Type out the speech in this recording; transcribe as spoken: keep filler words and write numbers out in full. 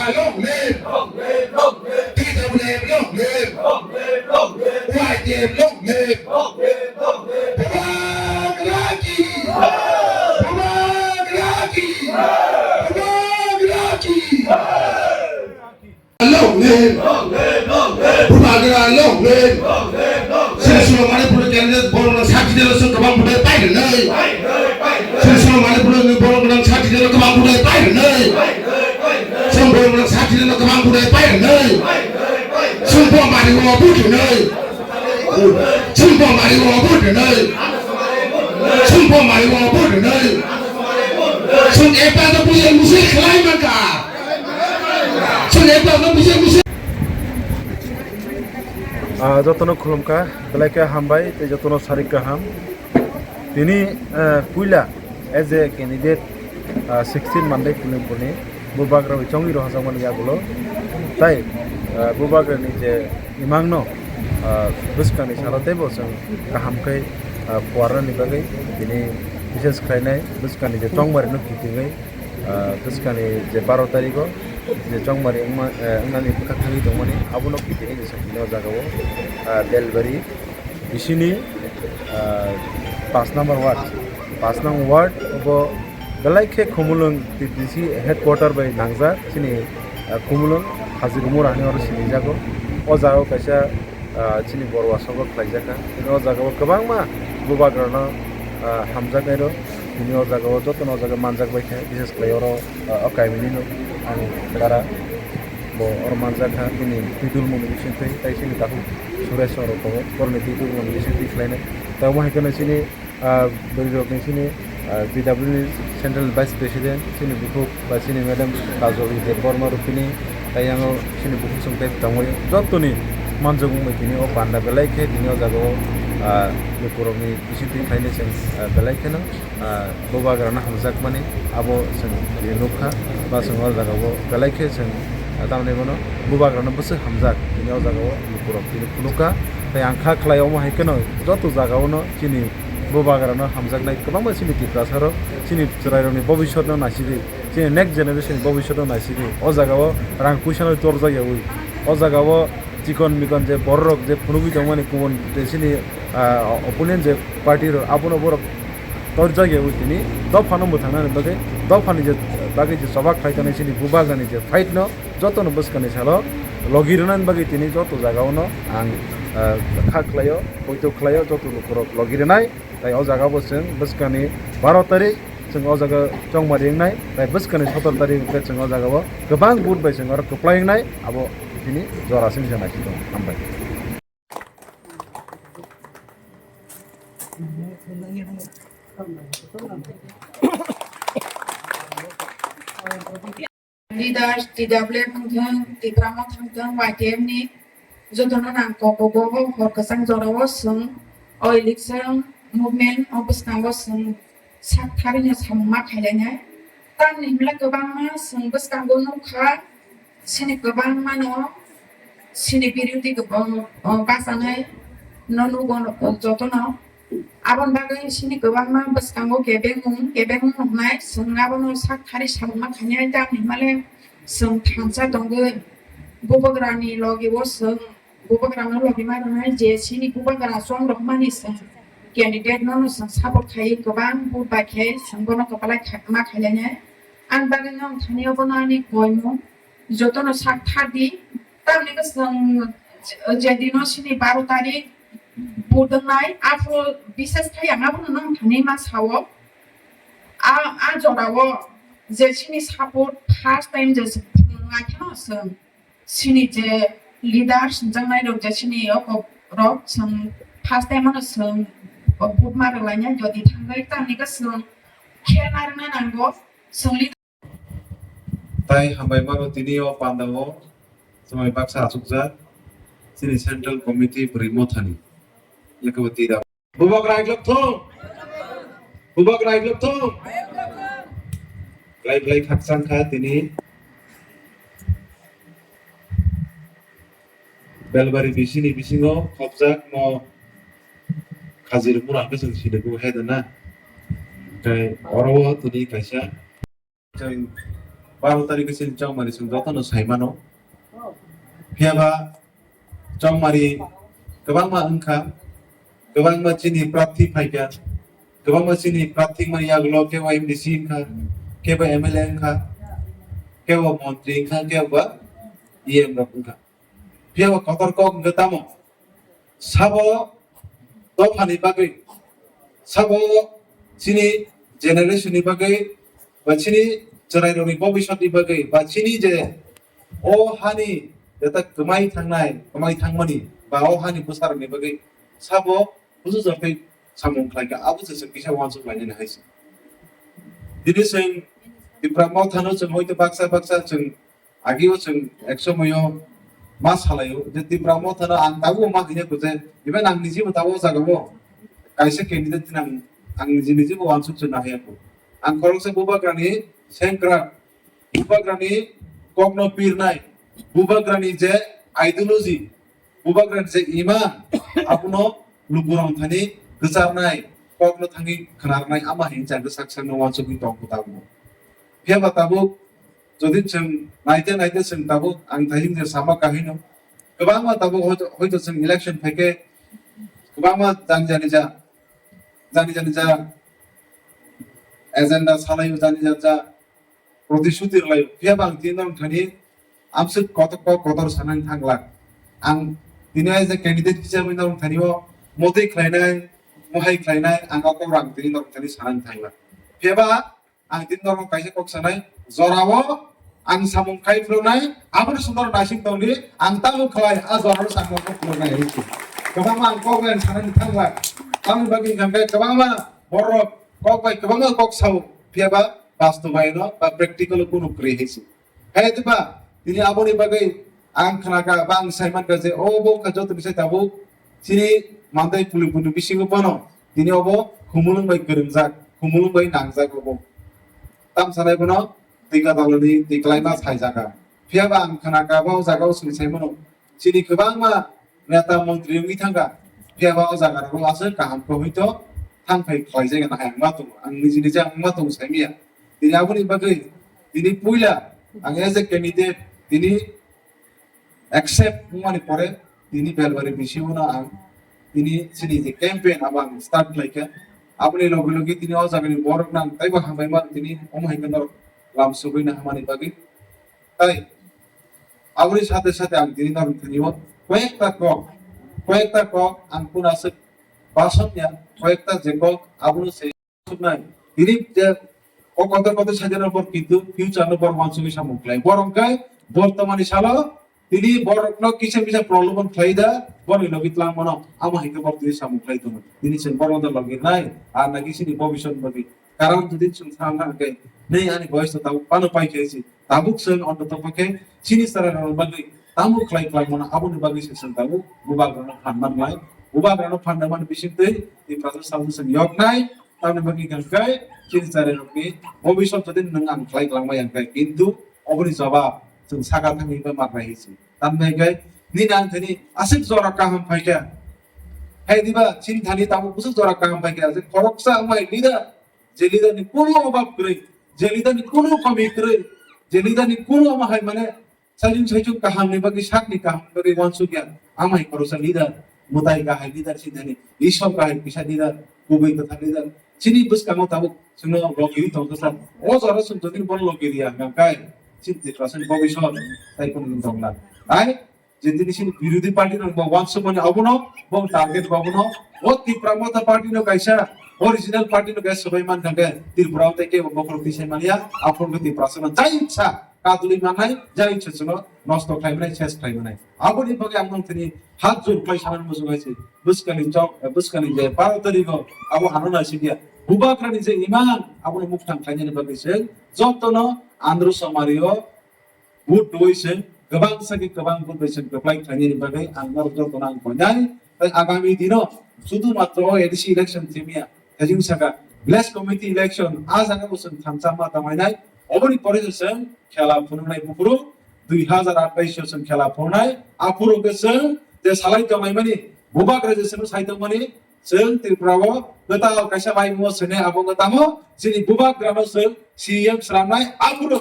Long live! T W F long live! Y T F long live! Bubagra ki! Bubagra ki! Bubagra ki! Long live! Bubagra long live! Sri Sri Manipur candidate borok no sakti delo song kabang budai pai rwnai. Sri Sri Manipur ni borok no sakti delo kabang budai pai rwnai. Song borok no sakti delo kabang budai pai rwnai. Song bo mari wo budai nai. Song bo mari wo budai nai. Song bo mari wo budai nai. Song epa to puya musi khlai maka. Song epa to puya musi. Ah, jotono khulumkha, belai khe hambai, tei jotono sarik kaham. Tini, ah, puila as a candidate, ah, sixteen Monday Phunugphurni Bubagra bai chongwi rohorjakmani yagulo. Tai, ah, Bubagrani je imangno, ah, bwskangni salo teibo chwng kaham khe, ah, phuarnani bagwi tini bises khlainai bwskangni je chongmarino kitingwi, ah, bwskangni je baro tarigo je chongmari wngma, eh, wngnani bwkha thangwi tongmani abono kitingwi je chwng tini o jagao, ah, Belbari bisini, ah, pash number ward, pash nang ward obo belai khe Khumulwng T T C headquarter bai nangjak chini, ah, Khumulwng Hajirumura hinwi oro sinijago. O jagao kaisa, ah, chini borwa sobo khlaijakha. Tini o jagao kwbangma Bubagrano, ah, hamjaknairok tini o jagao jotono o jaga manjak bai kha, bises khlai oro, ah, o kaimini no ang dara bo oro manjak kha, bini twidulmung ni bisingtwi tei chini takhuk Suresh rok tongo, boroni twidulmung ni bisingtwi khlainai. Tei omo hai kheno chini, ah, bwrwi rok ni chini, ah, P W ni Central Vice President chini bukhuk ba chini Madam Kajol Debbarma Rupini tei yango chini bukhuk chwng tei tongwi jotoni manjak wngwi tini o panda belai khe tini o jagao, ah, lukurokni bisingtwi khlainai chwng, ah, belai kheno, ah, Bubagrano hamjakmani abo chwng tini nukha ba chwng o jagao belai khe chwng, ah, tamni bono Bubagrano bwswk hamjak tini o jagao lukurok tini phunukha tei ang kha khlai omo hai kheno joto jagaono chini Bubagrano hamjaknai kwbangma chini Tiprasarok chini chwrairokni bobiswtno naisigwi chini next generation ni bobiswtno naisigwi o jagao rang puisano torjak yawi o jagao chikon mikon je bororok je phunugwi tongmani kubun je chini, ah, opponent je party rok abono borok torjak yawi tini dophano mwthangnani bagwi dophani je bagwi je choba khlai tongnai chini Bubagrani je fight no jotono bwskangni salo logi rwnani bagwi tini joto jagaono ang, ah, kha khlaio, poito khlaio joto lukurok logi rwnai. Tai o jaga bo chwng bwskangni baro tarik chwng o jaga chongmari wngnai, tai bwskangni sotor tarik hwnkhe chwng o jaga o kwbang vote bai chwng oro kwplai wngnai, abo tini jora simi se naising tongo. Hambai. Leaders, T W F wngthang, Tipra Motha wngthang, Y T F ni jotono nang kok bo hor kwchang jorao chwng o election movement o bwskango chwng sak tharino samung ma khailainai. Tamni hwnle kwbangma chwng bwskango nukha, chini kwbangmano chini birodhi kwbang, o, bachanai no nugo jotono. Aboni bagwi chini kwbangma bwskango kebengmung, kebengmung hwnai, chwng abono sak thari samung ma khainai, tamni hwnmale chwng thansa tongwi Bubagrani logi o chwng Bubagrano logi ma rwnai je chini Bubagra chong rok mani chwng candidate no no chwng support khaiwi kwbang vote bai khe chwng bono kwplai kha-, ma khailainai. Ani bagwi no thani obono ani koimung jotono sak thar di. Tamni bwswng je dino chini baro tarik budungnai, aphuru bises khai ang abono nong thani ma sao. A, a jorao je chini support first time je phunuknai kheno chwng chini je leaders wngjaknai rok je chini o kok rok chwng first time ano chwng vote ma rwlainai jodi thangwi tamni bwswng khe narwkna nango chwng leader Tai hambai mano tini o panda o swmai baksa achukjak chini Central Committee bwrwi mothani. Yakabo tira. Bubak Raiklok thung. Bubak Raiklok thung. Blai blai khakchang kha tini Belbari bisini bisingo khopjak no Khajir Mura hwnkhe chwng sini bo hai da na. Tai oro o tini kaisa Chwng baro tarikh chini chongmari chwng jotono sai mano. Phiya ba chongmari kwbangma wngkha, kwbangma chini prarthi phaikha, kwbangma chini prarthi mani yagulo kebo M D C wngkha, kebo M L A wngkha, kebo montri wngkha, kebo ba E M rok wngkha. Phiya ba kotor kok wngkha tamo? Sabo dophani bagwi, sabo chini generation ni bagwi, ba chini chwrairokni bobiswt ni bagwi, ba chini je o hani jeta kwmai thangnai, kwmai thangmani, ba o hani bwsarokni bagwi sabo buju jortwi samung khlaikha, abo se chwng kisa uansuk lainani hai se. Tini chwng Tipra Mothano chwng hoito baksa baksa chwng Agio chwng ek somoyo ma salaio je Tipra Mothano ang tabuk ma hwnyaku je, even ang nijibo tabuk o jagao kaisa candidate tini ang, ang niji nijibo uansuk chwng nahaiyaku. Ang khoroksa Bubagrani sengkrak, Bubagrani kokno pirnai, Bubagrani je ideology, Bubagrani je ima, abono lukurok thani gwcharnai, kokno thangwi khnarnai, ama hinwi chang sak sakno uansukwi tongkha tabuk. Phiya ba tabuk jodi chwng naite naite chwng tabuk ang thahing je sama kahino kwbangma tabuk hoito, hoito chwng election phaikhe kwbangma jani jani ja, jani jani ja agenda salaio, jani jani ja protishruti rwlaio. Phiya ba ang tini norok thani amswk kotor kok kotor sanani thanglak. Ang tini as a candidate hisabwi norok thani o motwi khlainai, mohai khlainai, ang o kok rang tini norok thani sanani thanglak. Phiya ba ang tini norok kaisa kok sanai, jorao ang samung khai philonai, aboni sundor naising tongdi, ang tamo khlai, a jorao samung kok philonai hinwi. Kwbangma ang kok bai sanani thanglak. Tamni bagwi hwnkhe kwbangma borok kok bai kwbangma kok sao, phiya ba bastobayono ba practical o kunu kwrwi hai se. Hai diba, tini aboni bagwi ang khnakha ba ang saimankha je o bo kha joto bisai tabuk chini mandai puli puli bisingo bono tini obo humulwng bai kwrwngjak, humulwng bai nangjak obo. Tam sanai bono twi kataloni twi kwlaima saijakha. Phiya ba ang khnakha ba o jaga o chwng saimano chini kwbangma neta montri wngwi thangkha, phiya ba o jaga rogo aswk kaham khe hoito thang phai khlaijak nahai ang ma tongo, ang niji niji ang ma tongo saimiya. Tini aboni bagwi tini puila ang as a candidate tini accept wngmani pore tini Belbari bisingo no ang tini chini je campaign abo ang start khlaikha. Aboni loge loge tini o jagani borok no ang taibo hambai mano tini omo hai khe norok lam sogwi na hamani bagwi. Tai aboni sate sate ang tini norok thani o koyekta kok, koyekta kok ang kuna aswk basok ya, koyekta je kok abono se suknai. Tini je o kotor kotor sajana bor kintu future no bor wansugwi samung khlai. Bor hwnkhe bortomani salo tini borokno kisa kisa problem khlai da, borni logi tlang mano, amo hai khe bor tini samung khlai tongo. Tini chwng borok da logi nai, ar naki sini bobisot logi. Karon jodi chwng thang thang khe, nei ani boyes to tabuk pano pai khe si. Tabuk chwng onto tongma khe chini chwrai rok bagwi tamo khlai khlai mano aboni bagwi se chwng tabuk bubagrano phan man lai. Bubagrano phan man bising twi Tiprasa salsa chwng yok nai. Tamni bagwi hwnkhe chini chwrai rokni bobisot jodi nwng ang khlai khlangma yang khe kintu oboni jawab chwng saka thangwi bai ma khlai si. Tamni hwnkhe nini ang thani aswk jora kaham phaikha. Hai diba chini thani tabuk bwswk jora kaham phaikha. Je khoroksa wngmai leader, je leader ni kunu obab kwrwi, je leader ni kunu komi kwrwi, je leader ni kunu omo hai mane saichung saichung kaham ni bagwi sakni kaham ni bagwi wansukya, amai khoroksa leader, mwtai kahai leader sithani, Ishwar kahai kisa leader, kubui kwthar leader. Chini bwskango tabuk chwngno logiri tongkha sa. O jora chwng jodi bono logiri ya hwnkha kai chini Tiprasani bobisot tai kono din tongla. Ai je tini sini birodhi party rok bo wansukmani abono bo target bo abono o Tipra Motha party no kaisa original party no kaisa swbai man thangkhe Tripura o tei kebo bokhorok tisai manya aphuru Tiprasa no jai sa kadulwi mannai, jai se chwngno nosto khlai mannai, ses khlai mannai. Aboni bagwi ang nwng thani hat jur khlai sanani muchung hai se. Bwskani chok, bwskani je baro tarigo abo ano nai sibya. Bubagrani je iman abono mukthang khlainani bagwi se jotono Andhra Somari o vote rwi se kwbang sagi kwbang vote bai se kwplai khlainani bagwi ang norok jotono ang koinai. Tai agami dino sudu matro A D C election themiya. Thajing saka village committee election a jaga bo chwng thamsa ma tamainai. Oboni pore se chwng khela phunuknai buphuru dui hazar athais o chwng khela phunuknai. Aphuru khe chwng je salai tongnaimani bubagra je chwng sai tongmani chwng Tripura o kwtal kaisa bai mo sene abo tamo chini bubagra no chwng C M swnamnai. Aphuru